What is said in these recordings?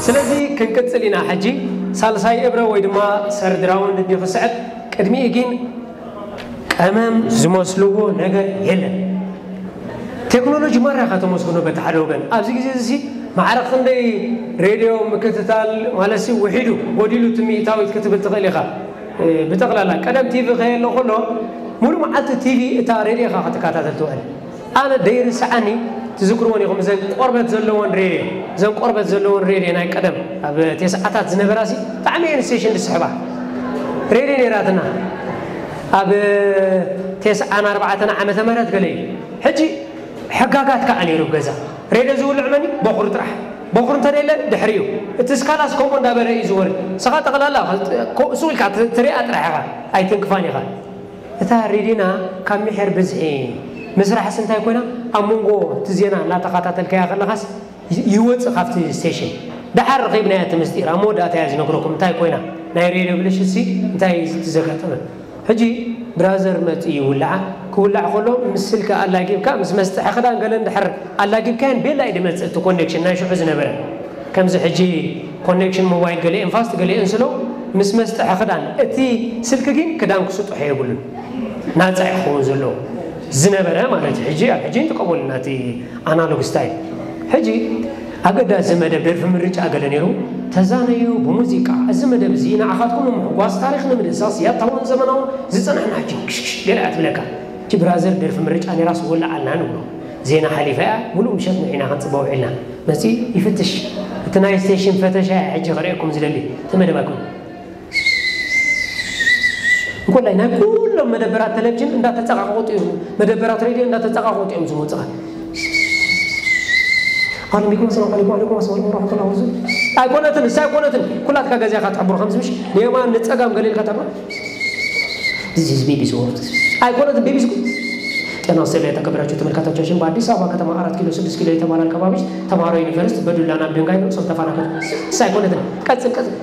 ስለዚ ክንቅጽል ኢና። ሕጂ ሳልሳይ እብረ ወይ ድማ ሰርድ ራውንድ እንዲ ክስዕብ፣ ቅድሚኡ ግን ቀመም ዝመስልዎ ነገር የለን። ቴክኖሎጂ ማራ ኢኻ ተመስግኖ በቲ ሓደ ወገን። ኣብዚ ግዜ እዚ ማዕረ ክንደይ ሬድዮ ምክትታል ማለትሲ ውሒዱ ጎዲሉ እቲ ሚእታዊት ክትብል ትኽእል ኢኻ። እ፣ ብጠቕላላ ቀደም ቲቪ ከየሎ ከሎ ሙሉእ መዓልቲ ቲቪ እታ ሬድዮ ኢኻ ክትከታተል ትውዕል። ኣነ ደይርስዓኒ ትዝክርዎን ኢኹም፣ እዘን ቆርበት ዘለዎን ሬድዮ፣ እዘን ቆርበት ዘለዎን ሬድዮ ናይ ቀደም ኣብ ቴስዓታት ዝነበራሲ ብጣዕሚ እየን ስቴሽን ዝስሕባ። ሬድዮ ነይራትና ኣብ ቴስዓን ኣርባዕተን ዓመተ ምህረት ገለ እዩ። ሕጂ ሕጋጋት ከዓ ነይሩ ገዛ። ሬድዮ ዝውልዕ መን እዩ? በኹሩ ጥራሕ። በኹሩ እንተደለ ድሕሪ እዩ። እቲ ስካላስ ከምኡ እንዳበለ እዩ ዝወርድ። ንስኻ ጠቕላላ ሱቕ ኢልካ ት-፣ ትሪኣ ጥራሕ ኢኻ፣ ኣይትንክፋን ኢኻ። እታ ሬድዮና ካብ ምሒር ብዝሒ ምስራሕስ እንታይ ኮይና፣ ኣብ መንጎ እቲ ዜና እናተኸታተልካያ ከለኻስ ይ-፣ ይወፅእ ካብቲ ስቴሽን። ደሓር ረኺብናያ እቲ ምስጢር፣ ኣብ መወዳእታ እያ ዝነግረኩም እንታይ ኮይና። ናይ ሬድዮ ብልሽትሲ እንታይ እዩ እቲ ዘጋጠመ? ሕጂ ብራዘር መፂኡ ይውልዓ። ክውላዕ ከሎ ምስ ስልኪ ኣላጊብካ፣ ምስ መስጥሒ ክዳን ገለ እንድሕር ኣላጊብካየን፣ ቤላ እዩ ድመፅእ እቲ ኮኔክሽን ናይ ሽዑ ዝነበረ። ከምዚ ሕጂ ኮኔክሽን ሞባይል ገሊአን ፋስት፣ ገሊአን ስሎ። ምስ መስጥሒ ክዳን እቲ ስልኪ ግን ክዳን ክስጥሖ የብሉን። ናፃ እዩ ክኸውን ዘለዎ ዝነበረ ማለት እዩ። ሕጂ ኣብ ሕጂ ንጥቀመሉ ናቲ ኣናሎግ ስታይል። ሕጂ ኣገዳሲ መደብ ደርፊ ምርጫ ገለ ነይሩ። ተዛነዩ ብሙዚቃ። እዚ መደብ እዚ ንዓኻትኩም ንምሕጓስ፣ ታሪኽ ንምድህሳስ፣ ያታውን ዘመናውን ዝጸናሕና ሕጂ ክሽክሽ ገለ እያ ትብለካ። እቺ ብራዘር ደርፊ ምርጫ ነይራስ ወላዓልና ንብሎ። ዜና ሓሊፋ እያ፣ ሙሉእ ምሸት ንዒና ክንጽበ ውዒልና። መጺኡ ይፍትሽ። እቲ ናይ ስቴሽን ፈተሻ እያ ሕጂ ክርእየኩም ዝደሊ። እቲ መደብ ኣይኮነን። እንኮላይ ናይ ኩሎም መደበራት ቴሌቪዥን እንዳተጸቃቆጡ እዮም፣ መደበራት ሬድዮ እንዳተጸቃቆጡ እዮም ዝመጹኻ። ኣለም ቢኩም ሰላም ዓለይኩም፣ ዓለይኩም ሰላም ወራህመቱላሂ ወበረካቱ። ኣይኮነትን፣ እሳ ኣይኮነትን። ኩላትካ ገዛኻ ትሕብሮ ከምዚ ምሽ፣ ንየማን ንጸጋም ገለ ኢልካ ትሕብሮ። This is ቢቢሲ ወርልድ። ኣይኮነትን ቢቢሲ እኮ። ጤና ይስጥልኝ የተከበራችሁ ተመልካቾቻችን፣ በአዲስ አበባ ከተማ አራት ኪሎ ስድስት ኪሎ የተባለ አካባቢ ተማሪ ዩኒቨርሲቲ በዱላና በድንጋይ ርእሶም ተፈናቀሉ። እሳ ኣይኮነትን። ቀጽል፣ ቀጽል።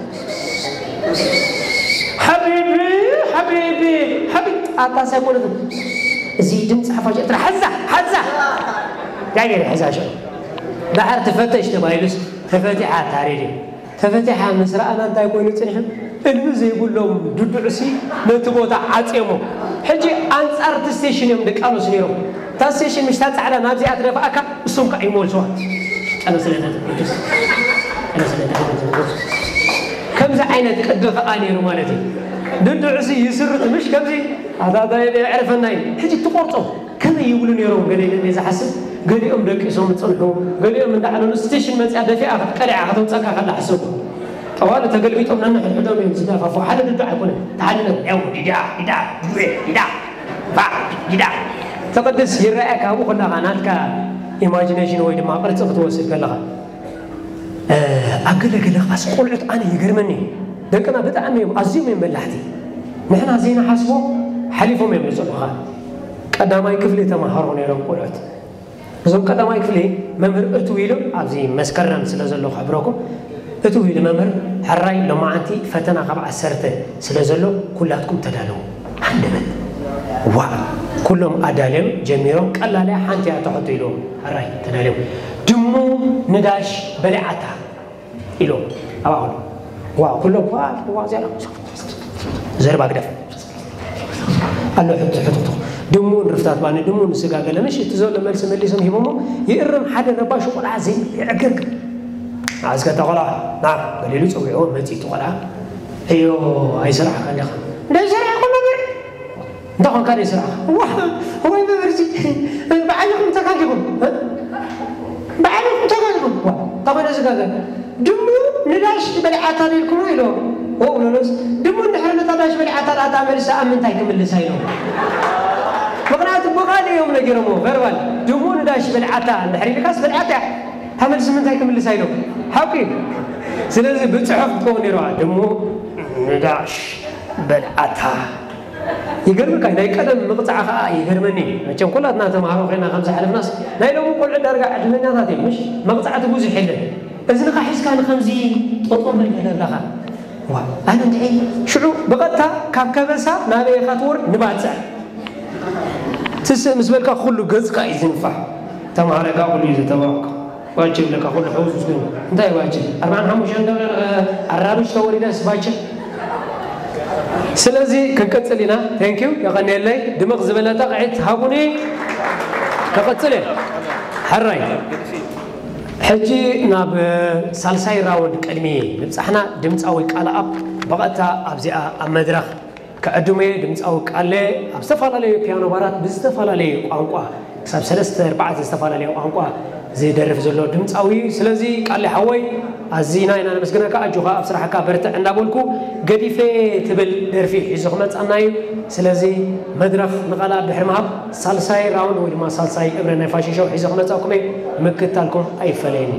ሓቢቢ፣ ሓቢቢ፣ ሓቢቢ። ኣታ ሳይኮነት። እዚ ድምፂ ሓፋሽ ኤርትራ ሓዛ፣ ሓዛ። ዳጌር ሓዛ ሸ። ዳሕር ትፈተሽ ተባሂሉስ ተፈቲሓ እታ ሬድዮ። ተፈቲሓ ምስ ረኣና እንታይ ኮይኑ ፅንሑ? እልቢ ዘይብሎም ድዱዕሲ ነቲ ቦታ ዓፅዮሞ። ሕጂ ኣንፃር እቲ ስቴሽን እዮም ድቃለሱ ነይሮም። እታ ስቴሽን ምሽታ ፃዕዳ ናብዚኣ ትደፍኣካ። እሶም ከዓ ይመልስዋ። ጨለ ስለ ተተኮሱስ፣ ጨለ ስለ ተተኮሱስ። ከምዚ ዓይነት ቅዲ ከዓ ነይሩ ማለት እዩ። ድድዕሲ ይስርት ምሽ ከምዚ ኣታታይ የዕርፈና እዩ። ሕጂ ትቆርጾ ከመይ ይብሉ ነይሮም? ገለ ኢለ እየ ዝሓስብ። ገሊኦም ደቂሶም ዝጸንሑ፣ ገሊኦም እንዳዕለሉ ስቴሽን መጽያ ደፊኣ ክትቀሊዓ ከተውጸካ ከላ ሓሰብኩ። ጠዋሊ ተገልቢጦም ነንሕድሕዶም እዮም ዝደፋፉ። ሓደ ድዱ ኣይኮነን። ተሓድነት ያው ዲዳ፣ ዲዳ፣ ዱኤ፣ ዲዳ፣ ፋ፣ ዲዳ። ተቐድስ ይረኣየካ ኣብኡ ከለኻ ናትካ ኢማጂኔሽን ወይ ድማ ቅርጺ ክትወስድ ከለኻ። እ፣ ኣብ ገለ ገለ ኻስ ቆልዑት ኣነ ይገርመኒ እዩ። ደቅና ብጣዕሚ እዮም፣ ኣዝዮም እዮም በላሕቲ። ንሕና ዘይንሓስቦ ሓሊፎም እዮም ዝጸንሑኻ። ቀዳማይ ክፍሊ ተማሃሮ ነይሮም ቆልዑት። እዞም ቀዳማይ ክፍሊ መምህር እትው ኢሉ ኣብዚ መስከረም ስለ ዘሎ ክሕብረኩም፣ እትው ኢሉ መምህር፣ ሕራይ ሎማዓንቲ ፈተና ካብ ዓሰርተ ስለ ዘሎ ኩላትኩም ተዳለዉ። ሃንደበት። ዋእ! ኩሎም ኣዳልዮም ጀሚሮም፣ ቀላል እያ፣ ሓንቲ እያ እታ ሕቶ ኢልዎም። ሕራይ ተዳልዮም። ድሙ ንዳሽ በሊዓታ ኢልዎም። ኣብኣ ኩሉ። ዋእ! ኩሎም ዋእ! ዋእ! እዚኣ ዘረባ ግደፍ። ኣሎ ሕቶ፣ ሕቶ፣ ሕቶ። ድሙ ንርፍታት ባኒ፣ ድሙ ንስጋ ገለ፣ ምሽ እቲ ዘሎ መልሲ መሊሶም ሂቦሞ። ይእርም ሓደ ረባሹ ቆልዓ ዘይዕግርግር። ኣዝከ እታ ቆልዓ፣ ና፣ ገሊሉ ጸዊዕዎ፣ መጺእ እቲ ቆልዓ። እዮ፣ ኣይሰራሕካን ዲኻ? እንዳይሰራሕኩ መምህር። እንታይ ኾንካ ዘይሰራሕካ? ዋ፣ ወይ መምህር፣ እዚ ብዓይንኹም ተጋጊኹም፣ እ? ብዓይንኹም ተጋጊኹም። ዋ፣ እንታይ ኾነ ዝጋገ? ድሙ ንዳሽ በሊዓታ ዶ ኢልኩሞ ኢልዎ። ኦ፣ ሎሎስ፣ ድሙ እንድሕር ነታ ዳሽ በሊዓታ ደኣ፣ እታ መልሲ ኣብ ምንታይ ክምልሳ ኢልዎ። ምኽንያቱ ብቓል እዮም ነጊሮምዎ፣ ቨርባል። ድሙ ንዳሽ በሊዓታ እንድሕር ኢልካስ በሊዓታ እያ። እታ መልሲ ምንታይ ክምልሳ ኢልዎ። ሓቂ እዩ። ስለዚ ብጽሑፍ ክትከውን ነይርዋ። ድሙ ንዳሽ በሊዓታ። ይገርምካ፣ ናይ ቀደም ምቕጻዕ ኸኣ ይገርመኒ። መቸም ኩላትና ተማሃሮ ኮይና ከም ዝሓለፍናስ፣ ናይ ሎሚ ቆልዑ ዳርጋ ዕድለኛታት እዮም፣ ምሽ? መቕጻዕቲ ብዙሕ የለን። እዝንኻ ሒዝካ ንኸምዚ ጠጠው በል ኣለኻ። ዋ፣ ኣነ እንድዒ ሽዑ ብቐጥታ ካብ ከበሳ ናበይ ኢኻ ትወርድ? ንባጽዕ። ትስእ ምስ በልካ ኩሉ ገጽካ እዩ ዝንፋሕ። ተማሃራይ ከኣ ኩሉ እዩ ዘተባብዓካ። ባቸ ይብለካ ኩሉ ሕውስ ምስ ኮይኑ። እንታይ ባቸ? ኣርባዓን ሓሙሽተን ዶ፣ እ፣ ኣራብሽ ተወሊደስ ባቸ? ስለዚ ክንቅጽል ኢና። ቴንክ ዩ። የቐንየለይ። ድምቕ ዝበለ ጣቕዒት ሃቡኒ። ክቕጽል እየ። ሕራይ። ሕጂ ናብ ሳልሳይ ራውንድ ቅድሚ ምብጻሕና ድምጻዊ ቃልኣብ ብቐጥታ ኣብዚኣ ኣብ መድረኽ ክዕድመ ድምጻዊ ቃለ ኣብ ዝተፈላለዩ ፒያኖ ባራት ብዝተፈላለየ ቋንቋ ክሳብ ሰለስተ ኣርባዕተ ዝተፈላለየ ቋንቋ ዝደርፍ ዘሎ ድምጻዊ እዩ። ስለዚ ቃለ ሓወይ ኣዚና ኢና ነመስግነካ። ኣጆኻ ኣብ ስራሕካ በርትዕ እንዳበልኩ ገዲፈ ትብል ደርፊ ሒዙ ክመጻና እዩ። ስለዚ መድረኽ ንቃልኣብ ድሕሪ ምሃብ ሳልሳይ ራውንድ ወይ ድማ ሳልሳይ እብረ ናይ ፋሽን ሾው ሒዘ ክመጻኩም እየ። ምክታልኩም ኣይፈለየኒ።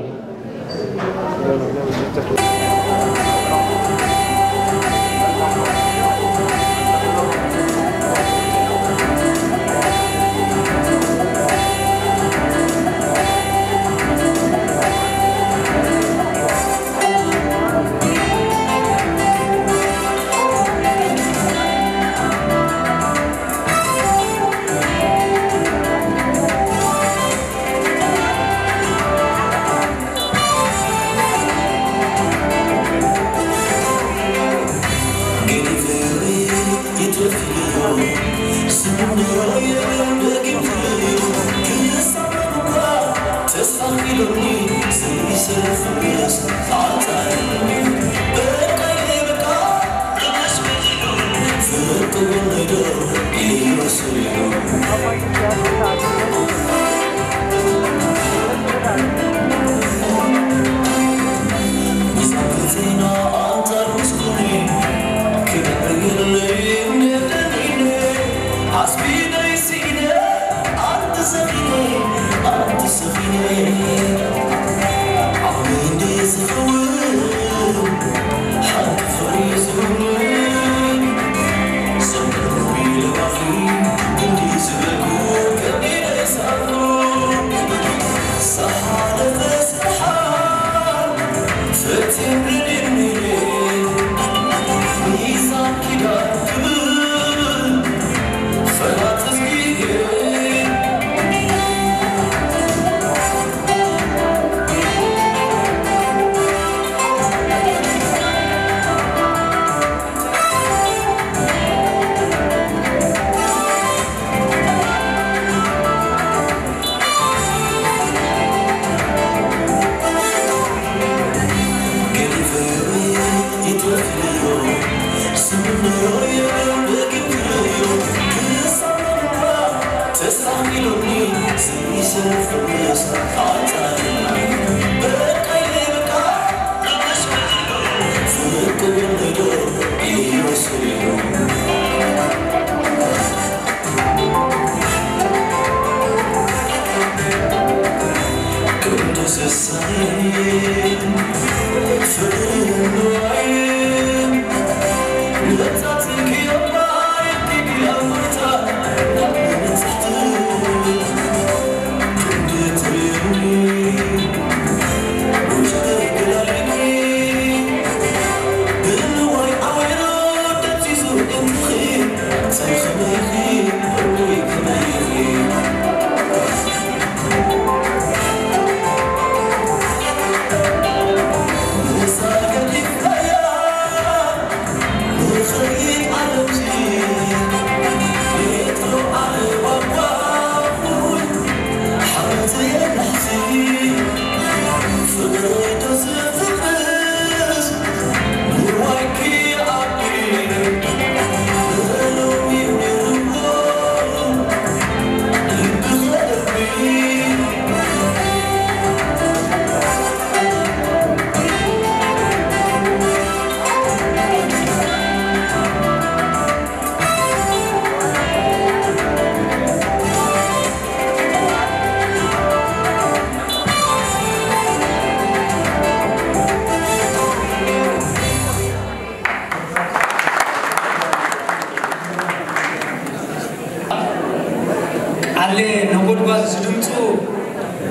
ቃሌ ነጎድጓድ ዝድምፁ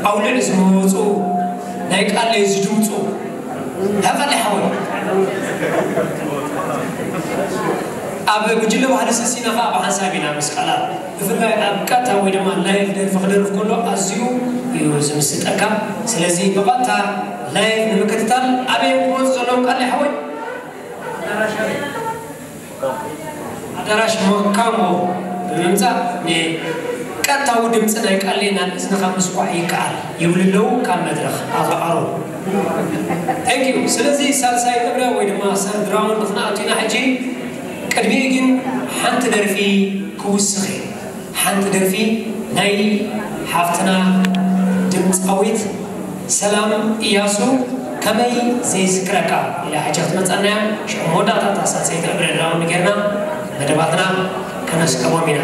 ኣውሊዕ ዝመወፁ ናይ ቃሌ ዝድምፁ ሃቃሌ ሓወይ ኣብ ጉጅለ ባህሊ ሰሲና ከዓ ብሓንሳብ ኢና ምስ ቃላት ብፍላይ ኣብ ቀጥታ ወይ ድማ ላይቭ ደርፊ ክደርፍ ከሎ ኣዝዩ እዩ ዝምስጠካ። ስለዚ ብቐጥታ ላይቭ ንምክትታል ኣበይ ክመፁ ዘለዎም ቃሌ ሓወይ ኣዳራሽ ሞካሞ ብምምፃእ ንቀጥታዊ ድምፂ ናይ ቃሌ ናብ እዝንኻ ምስኳዕ ይከኣል ይብሉ ኣለዉ። ካብ መድረኽ ኣቶ ኣሮን። Thank you። ስለዚ ሳልሳይ መብርያ ወይ ድማ ሰርድ ራውንድ ክንኣቱ ኢና ሕጂ። ቅድሚኡ ግን ሓንቲ ደርፊ ክውስኽ እየ። ሓንቲ ደርፊ ናይ ሓፍትና ድምፃዊት ሰላም እያሱ ከመይ ዘይዝክረካ ኢላ ሕጂ ክትመፀና እያ። ሽዑ መወዳእታ እታ ሳልሰይቲ ዕብረ ድራውን ጌርና መደባትና ከነስቀቦም ኢና።